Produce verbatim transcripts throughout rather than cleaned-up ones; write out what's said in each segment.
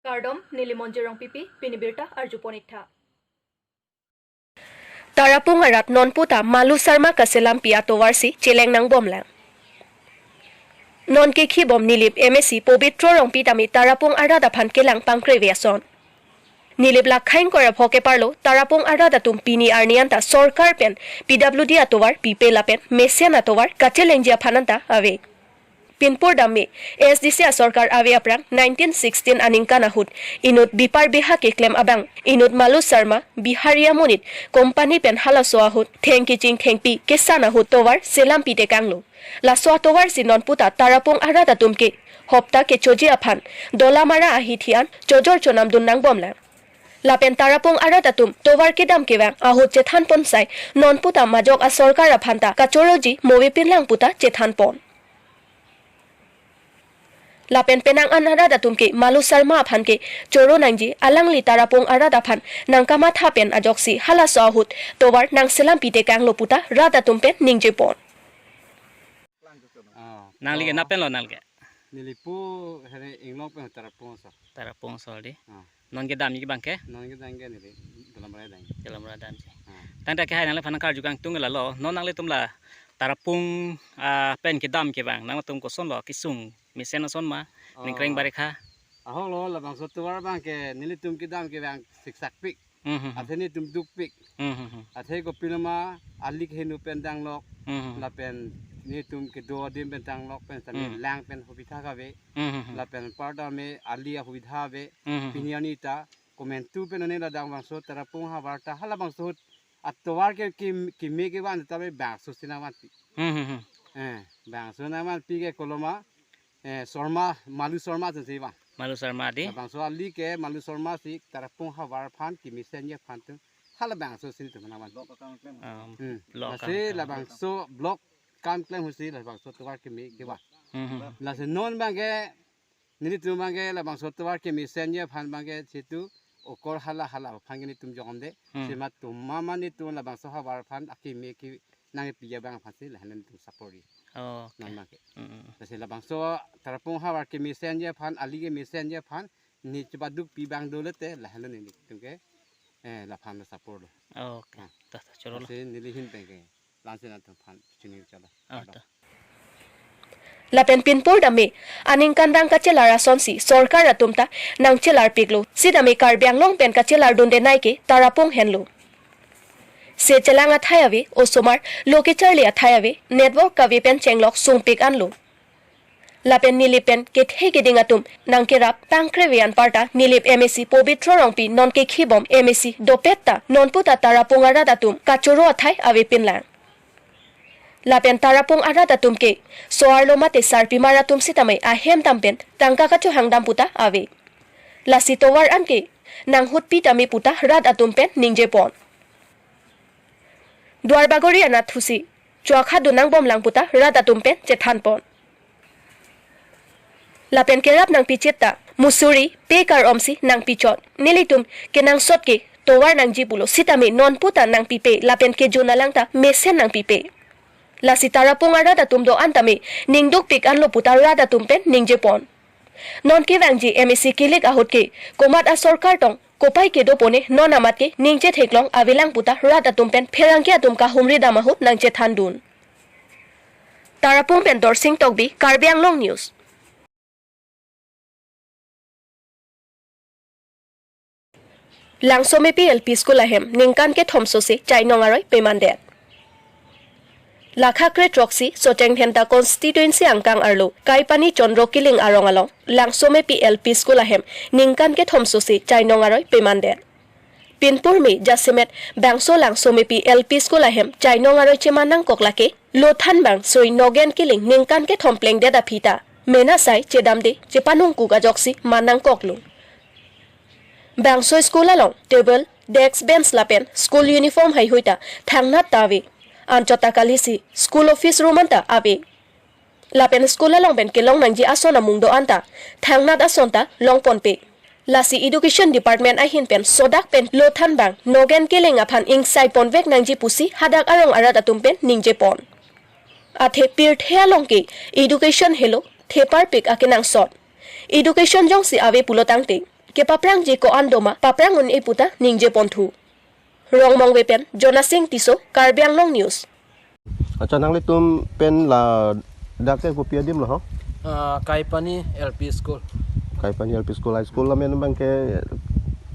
Kardom, neli Monjir Rongpipi, pini birta arjupon iktha. Tarapung arat nonputa Malu Sarma kaselampi atovar si cheleng nangbomlang. Non kekhibom Nilip M A C Pobitro Rongpi tame Tarapung arat aphan kelang pangkreve ason. Nilip lakhaing korapho keparlo Tarapung arat atum pini arni anta sorkar pen P W D atovar pipe lapen mesen atovar kachelengji aphan anta ave. Pinpur dam me S D C asorkar ave aphrang nineteen sixteen aningkan ahut inut bipar beha keklem abang inut Malu Sarma Bihari amonit company pen halaso ahut theng keching thengpi kesan ahut tovar selampi tekanglo. Laso atovar si nonputa Tarapung arat atum ke hopta kechoji aphan Dolamara ahithi an chojor chonamdun nangbomlang. Lapen Tarapung arat atum tovar kedam kevang ahut chethanpon sai nonputa majok asorkar aphanta kachoroji movepinlang puta chethanpon. Lapen penang an arat atum ke Malu Sarma aphan ke choro nangji, alangli Tarapung arat aphan nangkamatha pen ajoksi halaso ahut tovar nangselampi tekanglo puta rat atum pen ningjepon. Oh. Nangli ke, oh, na pen lo nangli ke? Nelipu here Inglong pen Tarapung so. Tarapung so di. Ah. Non kedamji abang ke? Non kedam ke neli Dolamara dam. Dolamara damji. Ah. Tangte ke hai nangliphan karju kangtung lalo. Non nanglitum la Tarapung, ah, pen kedam kevang nangtum kosonlo kesung mesen ason ma, ah, ningkreng barekha? Ahok lo, labangso tovar abang ke nelitum kedam kevang siksakpik. Hmm, hmm, hmm. Athe netum dukpik. Hmm, hmm, hmm. Athe kopiloma ali keheno pen danglok. Hmm, hmm, hmm. Lapen netum kedo adim pen danglok pen sami, hmm, lang pen hobitha kave. Hmm, hmm, hmm. Lapen parda me ali ahobitha ave. Hmm, hmm, hmm. Pini arni ta komantu pen ne la dang bangso Tarapung havar ta halabangso ahut atovar ke, ke, keme kevan ta ave bangso si nangvanpi. Hmm, hmm, hmm. Eh, bangso nangvanpi ke koloma, eh, Sarma, Malu Sarma atum si van. Malu Sarma di? Labangso ali ke Malu Sarma si Tarapung havar aphan kemesenji aphan atum halabangso si netum nangvan. Um, hmm. Block lasi akam, labangso block kam klem ahut si labangso tovar keme kevan. Hmm, hmm, hmm. Lasi non abang ke nelitum abang ke labangso tovar kemesenji aphan abang ke situ okor hala hala aphan ke netum jongde. Hmm. Sema tum mama netum labangso havar aphan akeme ke nangpi abang aphan si lahen netum support ri. Oh, okay. Non abang ke. Hmm, hmm. Lasi labangso Tarapung havar kemesenji aphan, ali kemesenji aphan ne chepadukpi abang dolo te lahen netum ke, eh, laphan support lo. Oh, okay. Ah. Ta, ta, choro lo. Lasi neli ahin pen ke. Lansi nangtum aphan chini chala. Ah, ta. Lapen pinpur dam me aningkan dang kachelar asonsi sorkar atum ta nangchelarpiklo. Sitame Karbi Anglong pen kachelar dunde nai ke Tarapung henlo. Se chelang athai ave, osomar lo kecharli athai ave, network kave pen chenglok sungpik anlo. Lapen Nilip pen kethe keding atum nangkerap pangkreve anparta Nilip M A C Pobitro Rongpi non kekhibom M A C dopet ta nonputa Tarapung arat atum kachoro athai avepinlang. Lapen Tarapung arat atum ke so-arlo mate sarpimar atum sitame ahem dam pen tangka kachohang dam puta ave. Lasi tovar an ke nanghutpi tame puta rat atum pen ningjepon. Duarbagori anatthu si choakha dun nangbomlang puta rat atum pen chethanpon. Lapen kerap nangpichit ta musuri pe kar-om si nangpichot. Nelitum kenangsot ke tovar nangji pulo sitame nonputa nangpipe lapen kejun alang ta mesen nangpipe. Lasi Tarapung arat atum do-an tame ningdukpik anlo puta rat atum pen ningjepon. Non kevangji M A C kilik ahut ke komat asorkar tong kopai kedopone non amat ke ningjetheklong avelang puta rat atum pen pherangke atum kahumri dam ahut nangchethandun. Tarapung pen Dorsing Tokbi, Karbi Anglong News. Langsomepi L P School ahem ningkan kethom sose chainong aroi pemandet. Lakha kre throksi Socheng Dhenta constituency angkang arlo Kaipani Chondro Killing arong along Langsomepi L P School ahem ningkan kethom sose chainong aroi pemandet. Pinpur me jasemet bangso Langsomepi L P School ahem chainong aroi cheman nangkok lake Lothanbang Sri Nogen Killing ningkan kethom plengdet aphi ta mena sai chedamde chepanungkuk ajoksi man nangkoklo. Bangso school along table, desk bench lapen school uniform haihui ta thangnat ta ave. Anchot ta kalisi school office room anta ave. Lapen school along pen kelong nangji ason amung do-an ta thangnat ason ta longponpe. Lasi Education Department ahin pen sodak pen Lothanbang Nogen Killing aphan ingsaipon vek nangji pusi hadak arong arat atum pen ningjepon. Athe pirthe along ke education helo theparpik akenangsot. Education jongsi ave pulo tangte kepaprangji ko-an doma paprang un-e puta ningje ponthu. Rongmongve pen Jonasing Tisso, Karbi Anglong News. Acha, nanglitum pen ladak ke kopi adim lo ho? Ah, Kaipani L P School. Kaipani L P School, high school lamen abang ke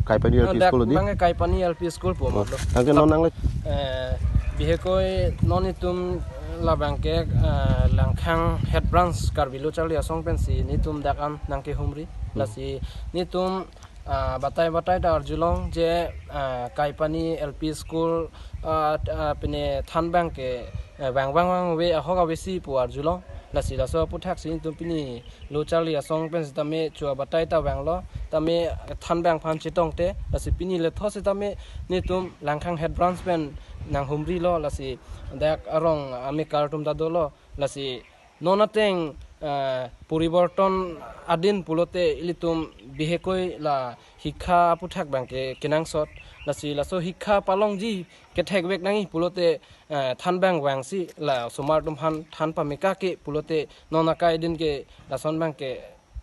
Kaipani Ah, L P dak School di? Abang ke Kaipani L P School pu Oh, matlo. Tangke non nangle? Eh, bihekoi non itum labang ke, eh, Langkhang Head Branch Karbi Lo Charli Asong pensi nitum dak an nangkehumri. Hmm. Lasi nitum ah, batai batai ta arjulong je, ah, Kaipani L P School, ah, ah, pine thanbang ke, eh, vang vang vangve ahok avesi pu arjulong. Lasi laso aputhaksi nitum pini Lo Charli Asong pen sitame chua batai ta vanglo, tame thanbang aphan chetongte, lasi pini letho sitame nitum Langkhang Head Branch pen nanghumrilo, lasi dak arong amekar atum ta dolo, lasi non ateng, eh, poriborton adin pulote ilitum bihekoi la hikha aputhak abang ke kenangsot. Lasi laso hikha palongji kethekvek nangji pulote, eh, thanbang vangsi la osomar atum aphan than pameka ke pulote non akai adin ke lason abang ke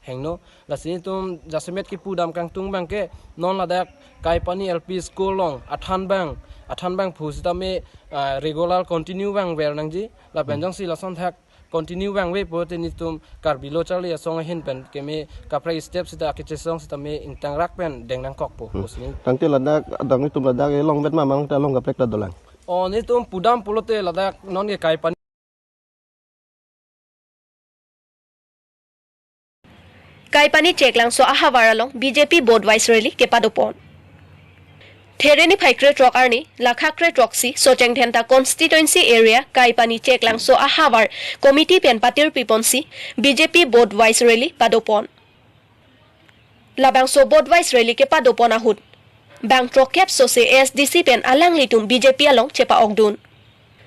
hingno. Lasi nitum jasemet kipudam kangtung abang ke non ladak Kaipani L P School along athanbang, athanbang phu sitame, eh, regular continue vangver nangji. Lapen Hmm. jongsi lason thak continue vangve pulote nitum Karbi Lo Charli Asong ahin pen keme kaprek step sita kechesong sitame ingtangrak pen deng nangkokpo Hmm. pusi. Tangte ladak, adang nitum ladak elong vet ma, mang ta along kaprek ta dolang? Oh, nitum pudam pulote ladak non ke Kaipani. Kaipani Cheklangso ahavar along B J P booth wise rally kepadopon. There niphai krethrok arni, lakha krethrok isi, Socheng Dhenta constituency area, Kaipani Cheklangso ahavar committee pen patirpiponsi B J P booth wise rally padopon. Labangso booth wise rally kepadopon ahut bang throkkep sose A S D C pen alanglitum B J P along chepa-okdun.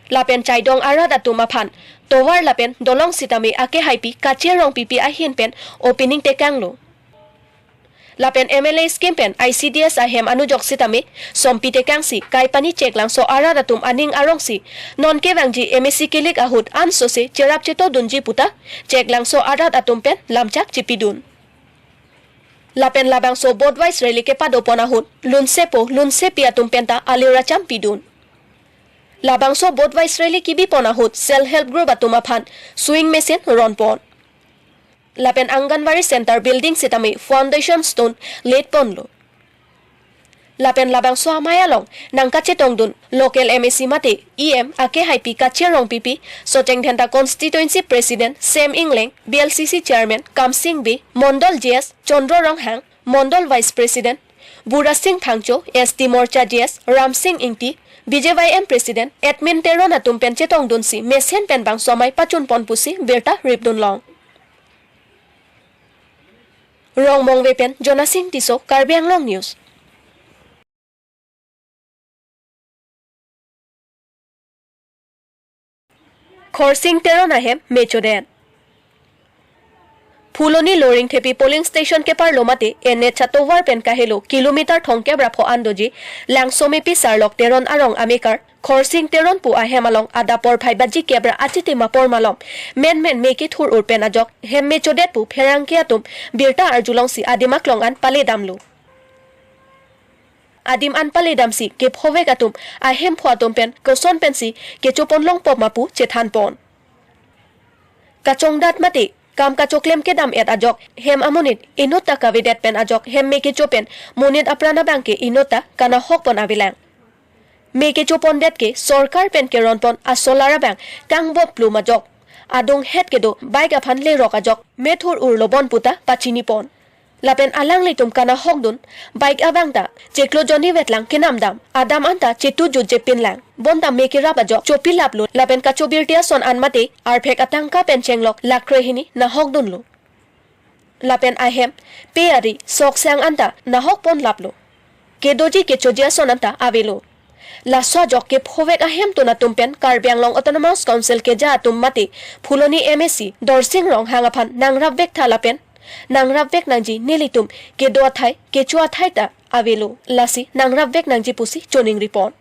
Lapen Chaidong arat atum aphan tovar lapen dolong sitame akehaipi Kache Rongpipi ahin pen opening tekanglo. Lapen M L A scheme pen I C D S ahem anujok sitame sompi tekangsi Kaipani Cheklangso arat atum aning arongsi non kevangji M A C kilik ahut ansose cherap chetodunji puta Cheklangso arat atum pen lamchak chipidun. Lapen labangso booth wise rally kepadopon ahut lunsepo lunsepi atum penta alir acham pidun. Labangso booth wise rally kibipon ahut self help group atum aphan sewing machine ronpon. Lapen Anganwadi center building sitame foundation stone laid ponlo. Lapen labangso amei along nangkachetongdun local M A C mate E M akehaipi Kache Rongpipi, Socheng Dhenta constituency president Sem Engleng, B L C C chairman Kamsing Bey, Mondol G S Chandra Ronghang, Mondol vice president Burasing Phangcho, S T Morcha G S Ramsing Ingti, B J Y M president Edwin Teron atum pen chetongdunsi mesen pen bangso amei pachunpon pusi birta ripdunlong. Rongmongve pen Jonasing Tisso, Karbi Anglong News. Khorsing Teron ahem mechodet. Phuloni Loringthepi polling station keparlo mate N H atovar pen kahelo kilometer thomkep ra pho an doji Langsomepi Sarlok Teron arong amekar Khorsing Teron pu ahem along adap porphai baji kep ra achitim apor malom menmen me kethur-ur pen ajok hem mechodet pu pherangke atum birta arjulongsi adim aklong an paledamlo. Adim an paledamsi kephovek atum ahemphu atum pen koson pensi kechoponlong pop ma pu chethanpon. Kachongdat mate kam kachoklem kedam-et ajok hem amonit inutta kavedet pen ajok hem me kecho pen monit apran abang ke inutta kanahokpon avelang. Me kechopondet ke sorkar pen keronpon asolar abang kangbop plum ajok adunghet kedo bike aphan lerok ajok methur-urlo bon puta pachinipon. Lapen alanglitum kanahokdun bike abang ta chiklo jonni vetlang kenamdam, adam anta chetujutje pinlang. Bonta me kerap ajok chopilaplo lapen kachobirti ason an mate arphek atangka pen chenglok lakh krehini nahokdunlo. Lapen ahem, pe ari, soksang anta nahokponlaplo. Kedoji kechoji ason anta avelo. Laso ajok kephovek ahemtun atum pen Karbi Anglong Autonomous Council keja atum mate Phuloni M A C Dorsing Ronghang aphan nangrapvek tha lapen nangrapvek nangji nelitum kedo athai kecho athai ta avelo, lasi nangrapvek nangji pusi choningripon.